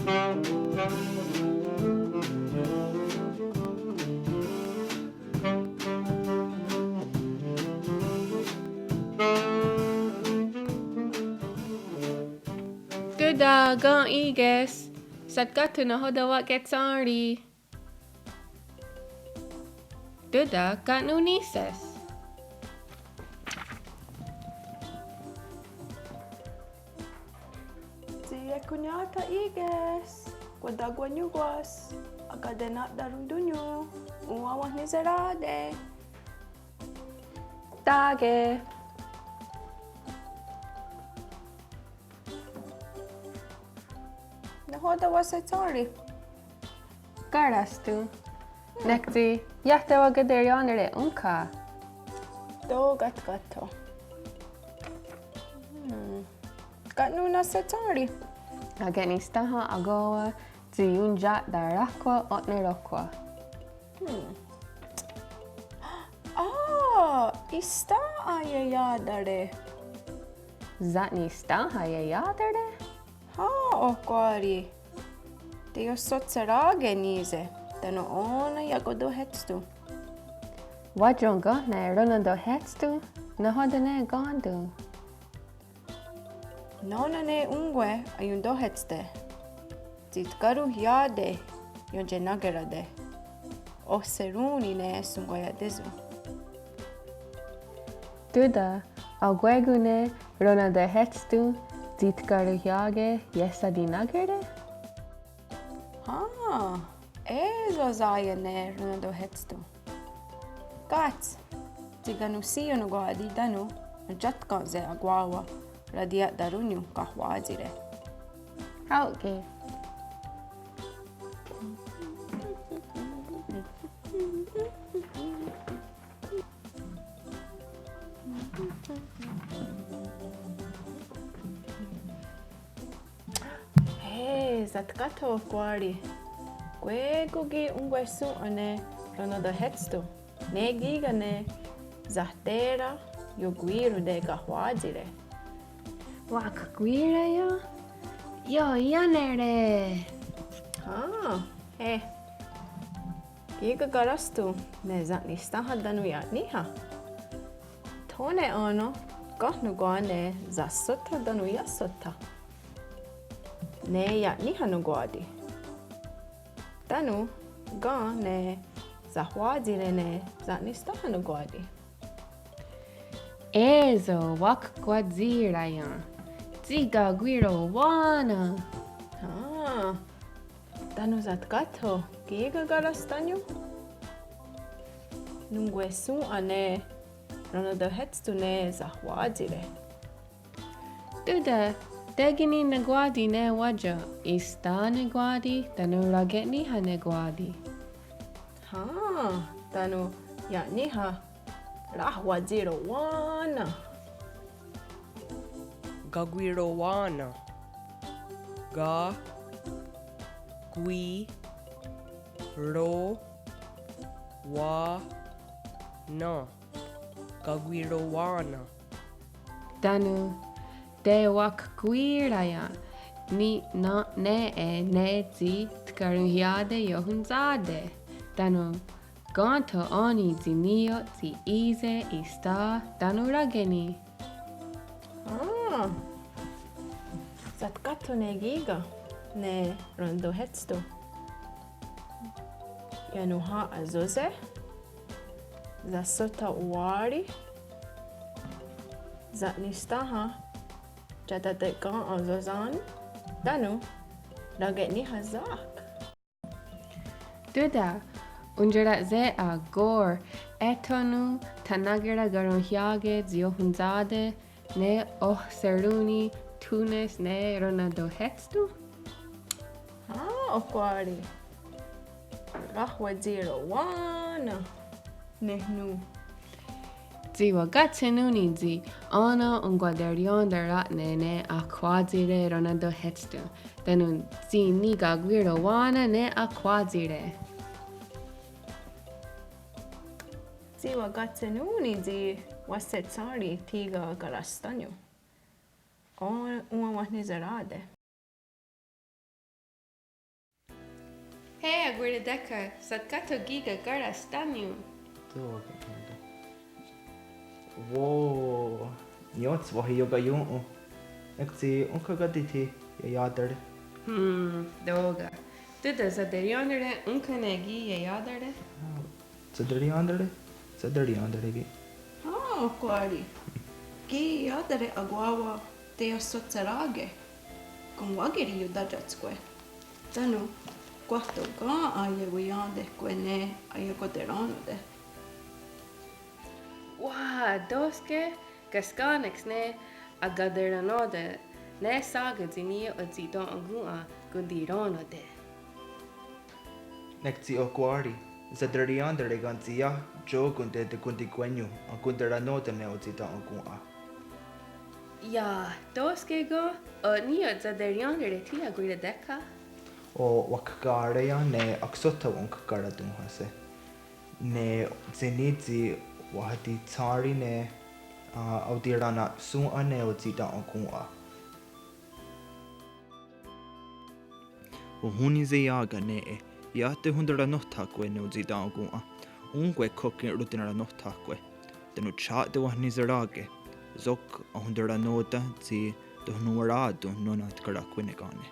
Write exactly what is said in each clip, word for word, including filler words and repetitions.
Tóta, ken í:ke's? Satkáhtho nahò:ten wa'ketshén:ri. Tóta, ka' nón: níhse's? Tsi iekonnì:ta í:ke's, kwah takwanonhkwas, akatena'tarontónnion, òn:wa wenhniserá:te. Tá:ke. Nahò:ten wa'ketshén:ri. Karáhston. Nek tsi iah tewakaterièn:tare ónhka. Tó katkáhtho. Hmm. Ka' nón: nahò:ten wa'ketshén:ri. Ake'nisténha akó:wa tsi iontia'taráhkhwa o'neróhkhwa. Hmm. Á:, ísta' aieià:tare. Sa'nisténha aieià:tare? Há, ohkwá:ri. Teiosotserá:ke ní:se, tánon' ó:nen iakotonhétston. Wákien ken ne ronontohétston, nahò:ten ne kén:ton. Nó:nen ne ón:kwe aiontohétste'. Tsi tkaronhià:te iontienakérate. Ohserón:ni ne shonkwaia'tíson. Tóta, akwé:kon ne ronontohétston tsi tkaronhià:ke iehsatinákere? Há, é:so sá:ien ne ronontohétston. Kátste, tsi kanonhsí:io nonkwá:ti tánon' atià:tken sewakwá:wa ratiia'tarónnion kahwá:tsire. Háo' ki'. Hé, satkáhtho ohkwá:ri. Akwé:kon ki' onkwehshòn:'a ne ronontohétston. Ne kí:ken ne sahtè:ra iokwí:ronte kahwá:tsire. Wakkwí:raia'k. Ioiánere. Há, hé. Kí:ken karáhston ne sa'nisténha tánon' ia'níha. Thó:ne ó:nen ken nonkwá:ti ne sahsótha tánon' iahsótha. Ne ia'níha nonkwá:ti. Tánon' ken ne sahwá:tsire ne sa'nisténha nonkwá:ti. É:so wakkwatsì:raia'k. Tsi kakwí:ron wá:nen. Há. Tánon' satkáhtho, kí:ken karáhston. Nonkwehshòn:'a ne ronontohétston ne sahwá:tsire. Tóta, tékeni nonkwá:ti ne wákien, ísta' nonkwá:ti, tánon' rake'níha nonkwá:ti. Há, tánon' ia'níha rahwatsì:ron wá:nen. Kakwí:ron wá:nen. Ka, kwi, ro, wa, nen. Kakwí:ron wá:nen. Tánon' tewakkwí:raia'k, ni, na, ne, e, ne tsi tkaronhià:te iohontsá:te. Tánon' kéntho ó:ni tsi ní:ioht tsi í:se, ísta', tánon' rake'ní. Á, satkáhtho ne kí:ken ne ronontohétston. Ianonhà:'a Sose, sahsótha Owá:ri, sa'nisténha Tiatate'kèn:'a Sosán, tánon' rake'níha Sák. Tóta, ontiora'se' akor, eh thó:non thanákera karonhià:ke tsi iohontsá:te ne ohserón:ni thó:nes ne ronontohétston? Á, ohkwá:ri. Rahwatsì:ron wá:nen. Nehnión. Tsi wakatshennón:ni tsi ó:nen onkwaterièn:tara'ne' ne akhwá:tsire ronontohétston. Tánon' tsi nikakwí:ron wá:nen ne akhwá:tsire. Tsi wakatshennón:ni tsi wa'shetshèn:ri thí:ken karahstánion. Ó:, òn:wa wenhniserá:te. Hé, akwiratikhèn, satkáhtho kí:ken ká:ras tánon. Wó:, niiohsò:ten wahaiokaión:'on. Nek tsi ónhka káti' ki' iaia'tá:re'? Hmm, tó:ka'. Tóta, saterièn:tare' ónhka ne ki' iaia'tá:re'? Saterièn:tare', saterièn:tare' ki'. Á, Ohkwá:ri. Ki' iaia'tá:re' akwá:wa teiosotshà:rake'. Konwákeri iotátiatskwe'. Tánon kwah tóka' aiaweién:tehkwe' ne aiakoterennó:ten'. Wá, tó:ske, kaskà:neks ne akaterennó:ten', ne sá:ka tsi ní:ioht otsi'ten'okòn:'a kontirennó:ten'. Nek tsi Ohkwá:ri, saterièn:tare' ken tsi iah tió:konte' tekontikwé:nion akontirennó:ten' ne otsi'ten'okòn:'a. Iah, tó:ske ken, oh, ní:ioht saterièn:tare' thí, akwiratikhèn? Oh, wa'kká:ren' ne akhsótha wenhkká:ratonhahse'. Ne tsi ní:tsi wahatitshén:ri ne, ah, aotirenna'shòn:'a ne otsi'ten'okòn:'a. Wahón:nise' iá:ken' nè:'e, iah tehontirennó:tahkwe' ne otsi'ten'okòn:'a. Ón:kwe khok ki' rotirennó:tahkwe'. Tánon tsi tewahniserá:ke'. Sok ahontirennó:ten' tsi tehonòn:wara'tòn:ne nó:nen tkarahkwíneken'ne'.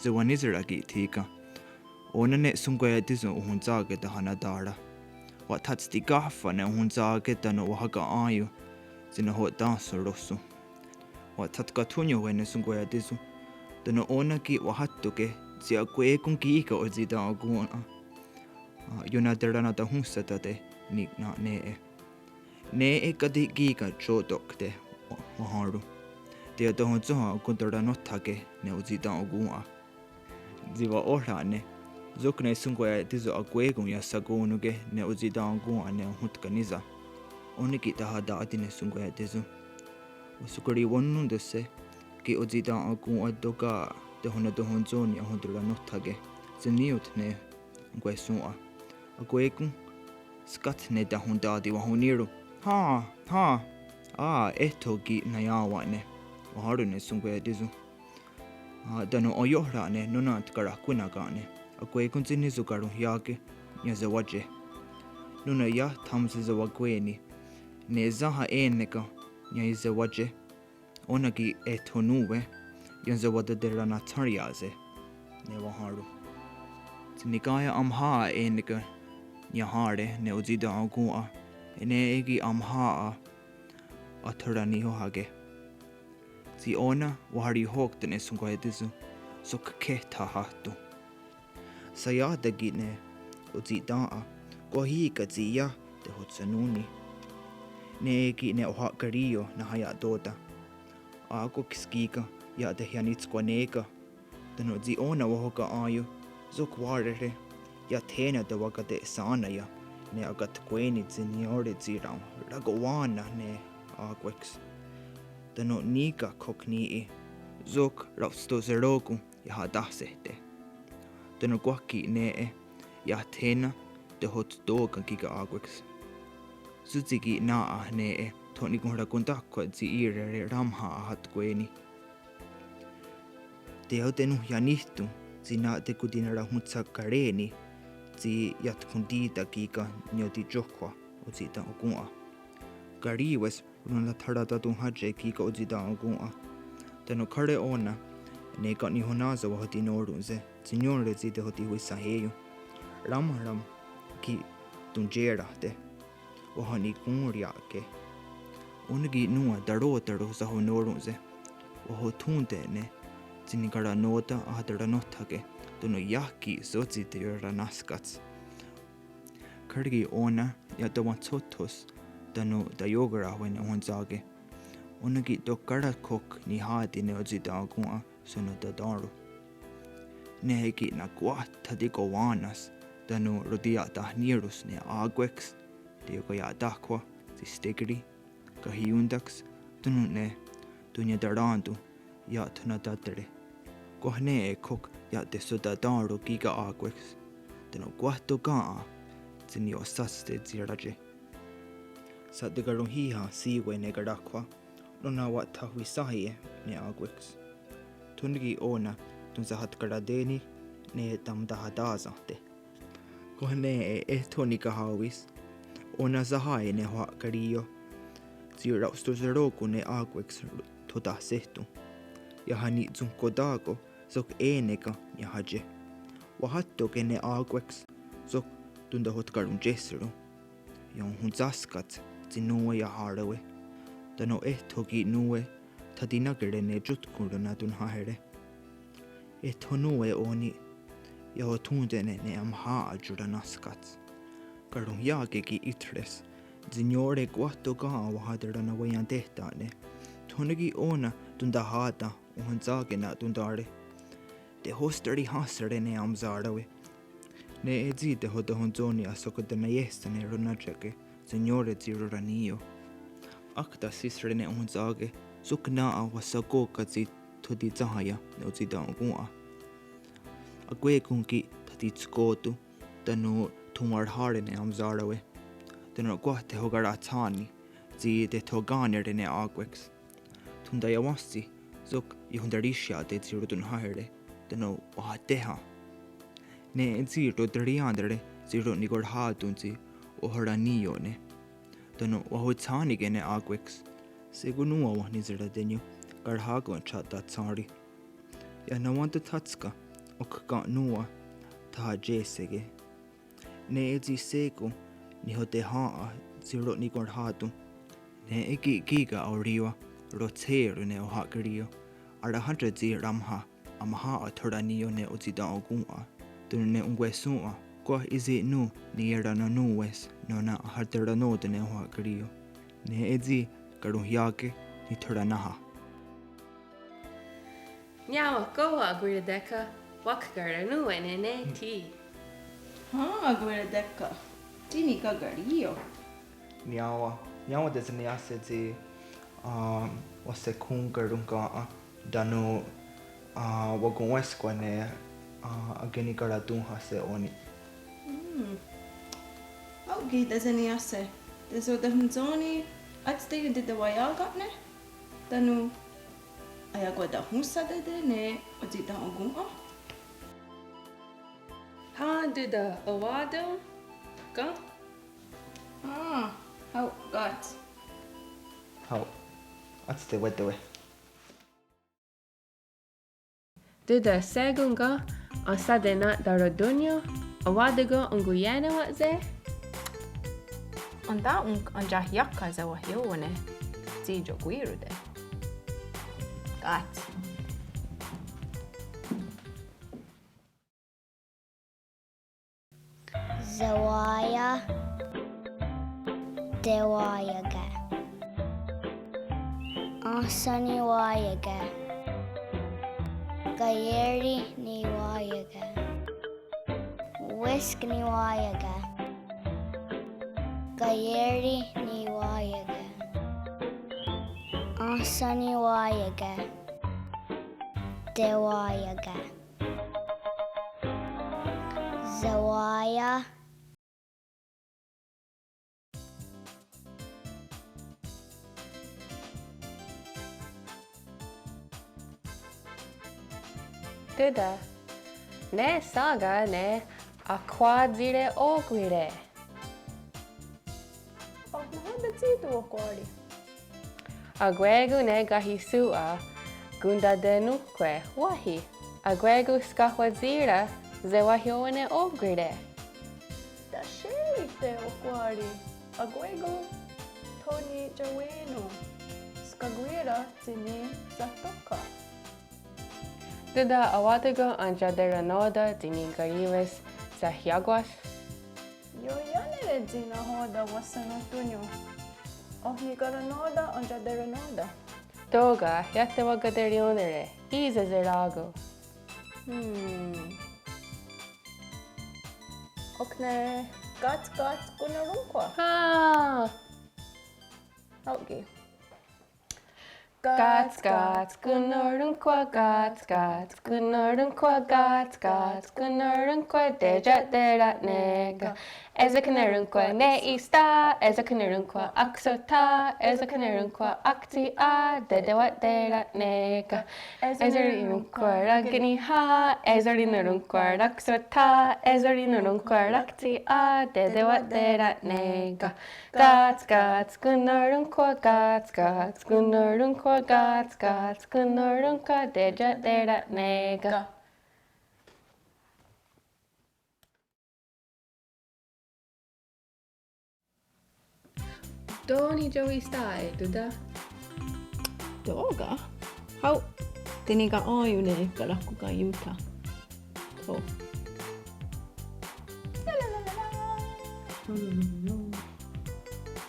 Sewennísera' ki' thí:ken. Ó:nen ne Shonkwaia'tíson ohontsà:ke tahanatá:ra'. Wa'thatstikáhfa' ne ohontsà:ke tánon wahaka'á:ion tsi nahò:ten'shòn:'a rohsòn'. Wa'thatkathónnion ne Shonkwaia'tíson tánon ó:nen ki' waháttake' tsi akwé:kon kí:ken otsi'ten'okòn:'a. Ionaterennatahónhsatate' ni' nà:'a nè:'e. Nè:'e káti' kí:ken tió:tokte', wahèn:ron'. Teiotahontsóhon akontirennó:tahke' ne otsi'ten'okòn:'a. Tsi wa'óhra'ne', sok ne Shonkwaia'tíson akwé:kon iahsakó:nonke' ne otsi'ten'okòn:'a ne ohontkanírsa'. Ó:nen ki' tahatá:ti' ne Shonkwaia'tíson. Wahsohkarihwennón:tonhse' ki' otsi'ten'okòn:'a tóka' tehonatonhontsó:ni ahontirennó:tahke'. Tsi ní:ioht ne onkwehshòn:'a. Akwé:kon, skátne tahontá:ti' wahonnì:ron'. Hen, hen. Á, eh tho ki' naiá:wen'ne', wahèn:ron' ne Shonkwaia'tíson. Á, tánon aiohra'ne' nó:nen tkarahkwíneken'ne'. Akwé:kon tsi ní:sokaro' iá:ken iahsewátie'. Nó:nen iah thaonsesewakwé:ni'. Ne sénha è:neken iahsewátie'. Ó:nen ki' eh tho nón:we iahsewaterenna'tshèn:ria'se', ne wahèn:ron'. Tsi niká:ien aonhà:'a è:neken iahà:re' ne otsi'ten'okòn:'a, nè:'e ki' aonhà:'a athorenniónhake'. Tsi ó:nen waharihò:kten ne Shonkwaia'tíson, sok khehthá:ton'. Shaià:ta ki' ne otsi'tèn:'a, kwah í:ken tsi iah tehotshenón:ni. Nè:'e ki' ne ohakarí:io nahaia'tò:ten. Á:kweks kí:ken iah tehianitskwané:ken. Tánon tsi ó:nen wahaka'á:ion, sok Wá:rehre', iah thé:nen tewakate'shén:naya' ne akatkwé:ni tsi niió:re tsi raonhrakowá:nen ne á:kweks. Tánon ní:ken khok ní:'i, sok raohstoseró:kon iahatáhsehte'. Tánon kwah ki' nè:'e iah thé:nen tehottó:ken kí:ken á:kweks. Sótsi ki' nà:'a nè:'e tho nikonhrakontáhkhwa' tsi í:rere' raónha ahatkwé:ni. Teiotenonhianíhton tsi nà:'a tekontinarahontsakaré:ni tsi iah tkontí:ta kí:ken niiotiióhkhwa otsi'ten'okòn:'a. Karì:wes ronatharatatonhátie' kí:ken otsi'ten'okòn:'a. Tánon kháre' ó:nen ne ken' nihoná:se wahatinó:ron'se' tsi niió:re tsi tehotiwíshenhé:ion. Raónha raónha ki' tontiérahte'. Wahanikonhrià:ke'. Ó:nen ki' nòn:wa tarò:ten rohsahonó:ron'se'. Wahothón:te'ne' tsi nikarennò:ten ahaterennó:tahke'. Tánon iah ki' sótsi teiorennáhskats. Kháre' ki' ó:nen iah tewatshóthos tánon taió:karahwe' ne ohénhsake'. Ó:nen ki' tó:ka' ká:rat khok niháti ne otsi'ten'okòn:'a shonatén:ro'. Nè:'e ki' nakwáh thati'kowá:nens tánon rotiia'tahní:rons ne á:kweks, teiokaia'táhkhwa, tsi stékeri, kahiontáks, tánon ne tonniatarèn:ton ia'thonatátere'. Kwah nè:'e khok ia'tesotatén:ro' kí:ken á:kweks. Tánon kwah tó:ka' tsi niiohsátste' tsi ratie'. Sha'tekaronhí:ha sí:we ne karáhkhwa, nó:nen wa'thahwisáhie' ne á:kweks. Tho ki' ó:nen tonsahatkaraté:ni' ne tamotahatasénhte. Kwah nè:'e eh tho nikahá:wi's, ó:nen sahá:ien ne oha'karí:io tsi rao'stoseró:kon ne á:kweks thotahséhton. Iahanitsonhkotá:ko sok è:neken niahàtie. Waható:ke ne á:kweks sok tontahotkahrontiéhseron. Ionhontsà:skats tsi nón:we iahá:rawe. Tánon eh tho ki' nón:we thatinákere ne tiótkon ronatonháhere. Eh tho nón:we ó:ni iahothón:tene ne aonhà:'a tioranénhskats. Karonhià:ke ki' í:teres tsi niió:re kwah tóka' wahaterennaweientéhta'ne. Tho ne ki' ó:nen tontahá:ten ohontsà:ke na'tontá:re. Tehostariháhsere ne aonsà:rawe. Nè:'e tsi tehotehontshòn:'a ne ahsohkatenaiéhse ne ronátiake tsi niió:re tsi roraní:io. Ákta síhsere ne ohontsà:ke sok nà:'a wahshakó:ken tsi thotitsénhaien ne otsi'ten'okòn:'a. Akwé:kon ki' thatitskó:ton tánon thonwarhá:re ne aonsà:rawe. Tánon kwah tehokarahshá:ni tsi tethokanén:re ne á:kweks. Thontaie'wénhstsi sok iohontaríhsia'te tsi rotonháhere tánon wahatéha. Nè:'e tsi roterièn:tare tsi ro'nikonhrhá:ton tsi ohoraní:io ne. Tánon wahotshá:nike ne á:kweks. Shé:kon nòn:wa wenhniseraténion karhá:kon tha'tahsèn:ri. Iah nonwén:ton thátska ok ken nòn:wa thahatié:seke. Nè:'e tsi shé:kon nihotehén:ha tsi ro'nikonhrhá:ton. Nè:'e ki' kí:ken aorì:wa rotshé:ron ne oha'karí:io. Arohén:ton tsi raónha aonhà:'a thoraní:io ne otsi'ten'okòn:'a. Tánon ne onkwehshòn:'a kwah ísi' nón: niié:ren nòn:we's nó:nen ahaterennó:ten ne oha'karí:io. Nè:'e tsi karonhià:ke nithoranéha. Niá:wen, kó:wa akwirahté:ken, wa'kakarennó:we ne ne thí. Hen, akwirahté:ken, tsi nikakarí:io. Niá:wen, niá:wen tsi ne áhse tsi, ah, wahshakhón:karon ken, tánon, ah, wakon'wéskwar ne, ah, akenikaratón:hahse ó:ni. Hmm. Ó:nen ki' tsi ne áhse, tsi otahontsó:ni, átste iontewaia'kèn:'ne. Tánon aiakwatahónhsatate ne otsi'ten'okòn:'a. Hen, Tóta, owá:ton ken? Hen, hao' ká:ts. Hao', átste wétewet. Tóta, shé:kon ken ahsatenatá:ron Tónio, owá:ton ken onkonié:nawa'se'? Entà:'on ken entiahiákha sewahió:wane tsi iokwí:rote'. Ká:ts. Sewá:ia tewá:iake'. Áhsen niwá:iake'. Kaié:ri niwá:iake'. Wísk niwá:iake'. Kaié:ri niwá:iake'. Áhsen niwá:iake'. Tewá:iake'. Sewá:ia. Tóta, ne shà:ka ne akhwá:tsire ó:kwire'. Ok nahò:ten tsi tó:ka' ohkwá:ri'? Akwé:kon ne kahi'shòn:'a kontatenónhkwe' wáhi. Akwé:kon skahwatsì:ra sewahió:wane ó:kwire'. Tashé:rihte' ohkwá:ri'. Akwé:kon tho nitiawé:non skakwí:ra tsi nisahtókha'. Tóta, owá:ton ken entiaterennó:ten tsi nikarì:wes sahiákwas? Ioiánere tsi nahò:ten wahshahnónhton. Oh nikarennó:ten entiaterennó:ten? Tóka', iah tewakaterièn:tare', í:se será:ko. Hmm. Ok ne, ká:ts, ká:ts konnorónhkhwa'. Hen. Ok. Ká:ts, ká:ts konnorónhkhwa', ká:ts, ká:ts konnorónhkhwa', ká:ts, ká:ts konnorónhkhwa', teia'taterá:neken. Esekhnerónhkhwa' ne ista, esekhnerónhkhwa' akhsótha, esekhnerónhkhwa' aktsi'a, tetewaterá:neka'. Eserónhkhwa' rakeniha, eserónhkhwa' rakhsótha, eserónhkhwa' raktsi'a, tetewaterá:neka'. Kats, kats, konnorónhkhwa', kats, kats, konnorónhkhwa', kats, kats, konnorónhkhwa', tetewaterá:neka'. Tó: niió:re ista, Tóta? Tóka'? Hao, tsi nika'á:ion ne karáhkon ken' iónta. Tó.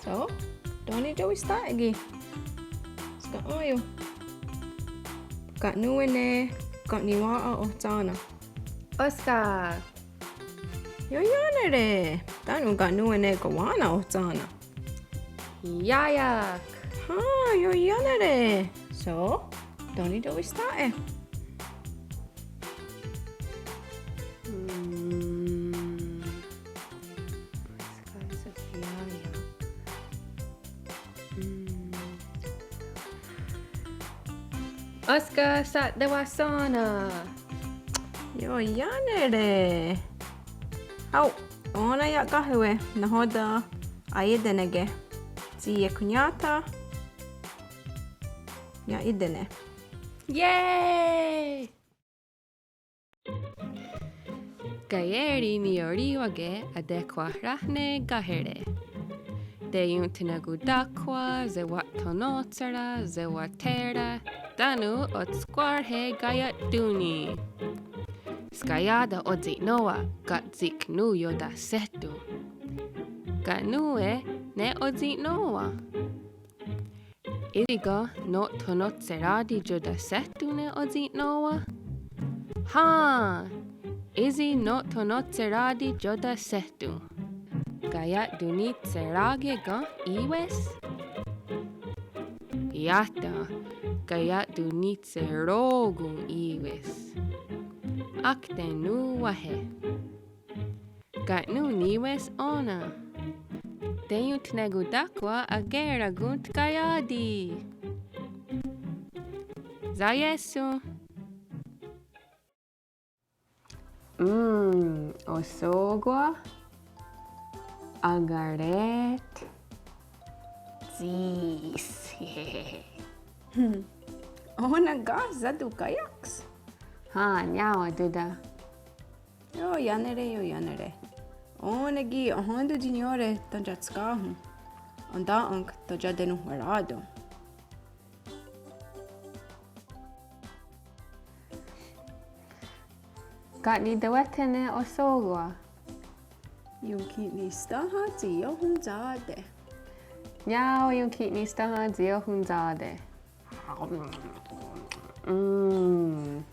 So, tó: niió:re ista ki'? Ska'á:ion. Ka' nón:we ne ken' niwà:'a ohtshén:na? Óska. Ioiánere. Tánon ka' nón:we ne kowá:nen ohtshén:na? Ià:ia'k. Há, ioiánere. So, tó: niió:re ista? Mm. Óska, ià:ia'k. Mm. Óska, satewahsén:na. Ioiánere. Hao, ó:nen ia'káhewe' nahò:ten' aietén:neke'. Tsi iekhonnià:tha, nia'í:tene'. Yay! Kaié:ri niiorì:wake atekhwahráhne káhere'. Teiontenakón:tahkwa, sewa'thonotsera, sewathera, tánon otskwà:rhe' kaia'tón:ni'. Skaià:ta otsi'nó:wa, katsi'nó:iotaséhton. Ka' nón:we ne otsi'nó:wa? Ísi' ken no'thonotserá:ti' iotaséhton ne otsi'nó:wa? Hen, ísi' no'thonotserá:ti' iotaséhton. Kaia'tonitserá:ke' ken í:we's? Iah ten, kaia'tonitserá:kon í:we's. Ákten nòn:wahe'. Ka' nón: ní:we's ó:nen? Teiontenakón:tahkwa akè:rakon tkaià:ti'. Saié:shon. Mm, ohsò:kwa, akaré:t, tsís. Ó:nen ken sá:ton kaiá:ks? Hen, niá:wen Tóta. Ioiánere, ioiánere. Ó:nen ki' ahén:ton tsi niió:re tentsáhskahon. Entà:'on ken tentsá:teronhwerá:ton. Ka' nitewéthen'ne' ohsò:kwa? Ionkhi'nisténha tsi iohontsá:te. Niá:wen, ionkhi'nisténha tsi iohontsá:te. Mm.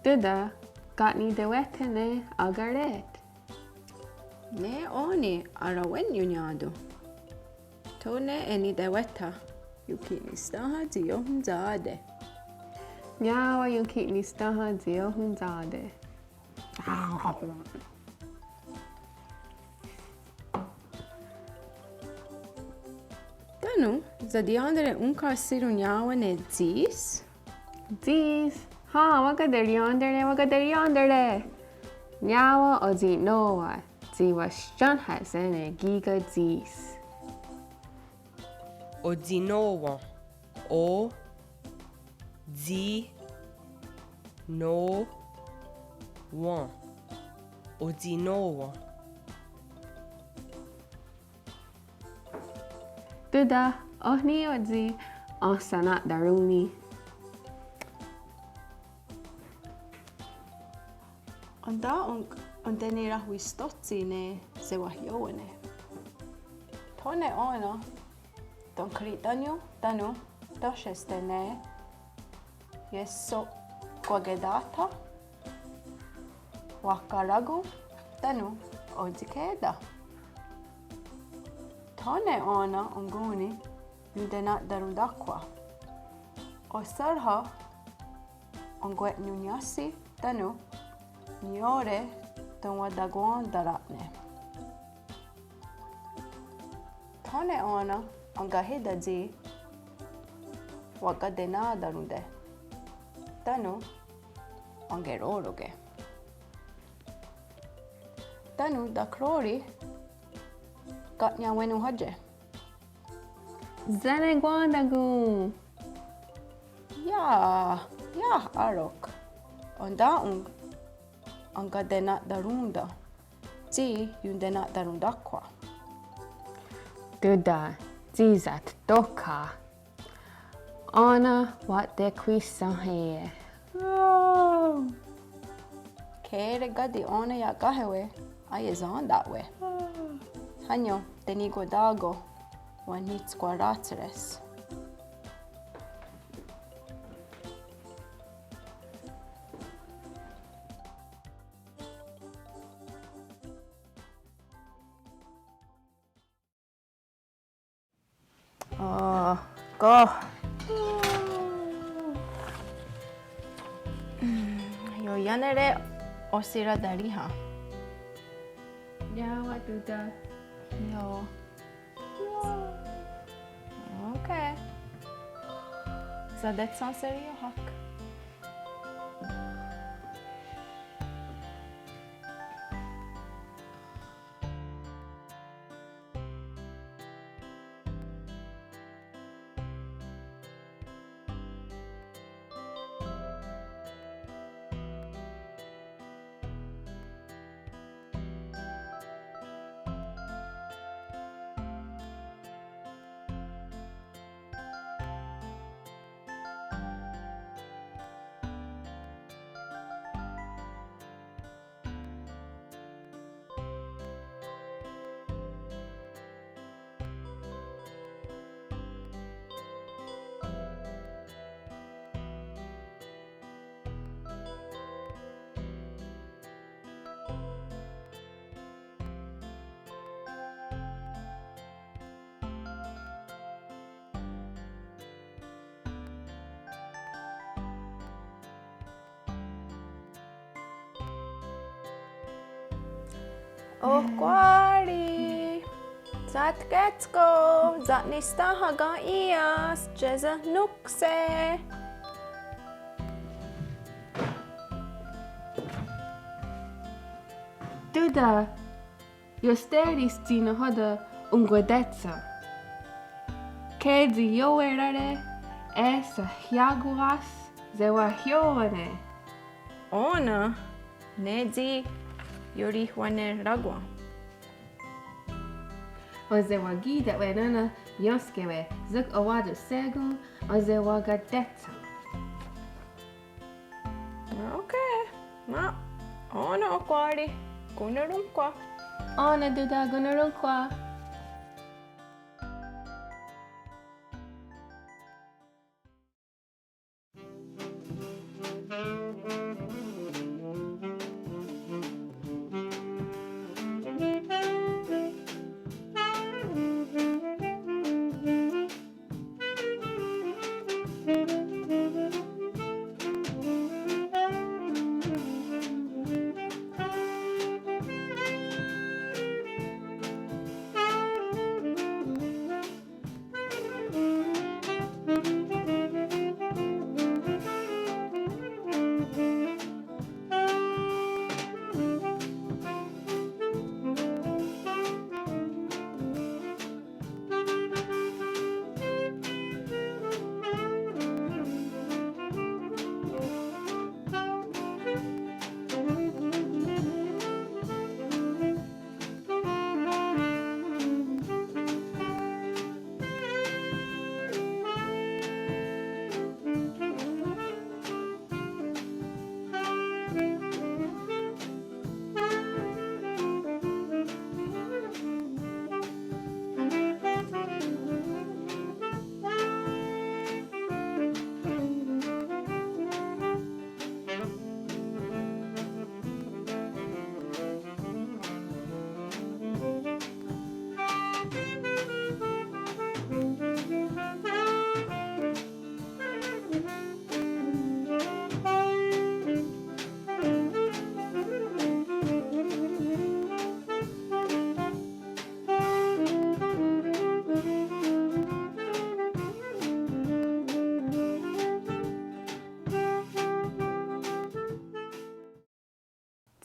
Tóta, ka' nitewéthen'ne' akaré:t? Ne ó:ni arawennionnià:ton. Tho ne nitewéthen'ne', ionkhi'nisténha tsi iohontsá:te. Niá:wen, ionkhi'nisténha tsi iohontsá:te. Tánon, satiéntare ónhka shé:kon niá:wen ne tsís? Tsís. Hen, wakateriéntare, wakateriéntare. Niá:wen otsi'nó:wa, tsi wa'thiáhse' ne kí:ken tsís. Otsi'nó:wa. O, tsi, nó, wen. Otsi'nó:wa. Tóta, oh ní:tsi ensana'tarón:ni? Entà:'on, entenirahwistóhtsi ne sewahió:wane. Tho ne ó:nen, tonkhri'ténion tánon tóhsehste' ne iehso'kwakehtà:tha, wahkará:kon tánon otsikhè:ta. Tho ne ó:nen enkón:ni nontena'tarontáhkhwa. Ohsè:rha enkwe'nhniónniahsi tánon Niió:re tonwatakontara'ne'. Tho ne ó:nen enkahè:ta tsi wa'katena'tarón:te' tánon' enkeró:roke'. Tánon' takhró:ri ka' niawenonhátie'. Sanekwén:takon. Iah, iah, à:rok. Entà:'on enkatena'tarón:ta' tsi iontena'tarontáhkhwa'. Tóta, tsi sattókha'. Ó:nen wa'tekhwishenhí:ie'. Khere káti' ó:nen ia'káhewe' aiesén:ta'we'. Hánio, tenikontá:ko wenhniskwaráhtseres. Ó:, kó:. Ioiánere ohsiratarí:hen. Iá:wet, Tóta. Ió. Okay. Sate'shà:ser iohák. Ohkwá:ri. Satkétsko, sa'nisténha ken í:ies, tiesehnónhkse'. Tóta, iostéris tsi nahò:ten onkwatétsho'. Khe tsi iowerá:re' é:so iakwá:s sewahió:wane'. Ó:nen ne tsi iorihwanerá:kwen. Ó:nen sewakí:ta'we nó:nen iónskewe' sok owá:ton' shé:kon, ó:nen sewakatétsho'. Okay. Ma, ó:nen Ohkwá:ri, konnorónhkhwa'. Ó:nen Tóta, konnorónhkhwa'.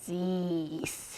Tsis.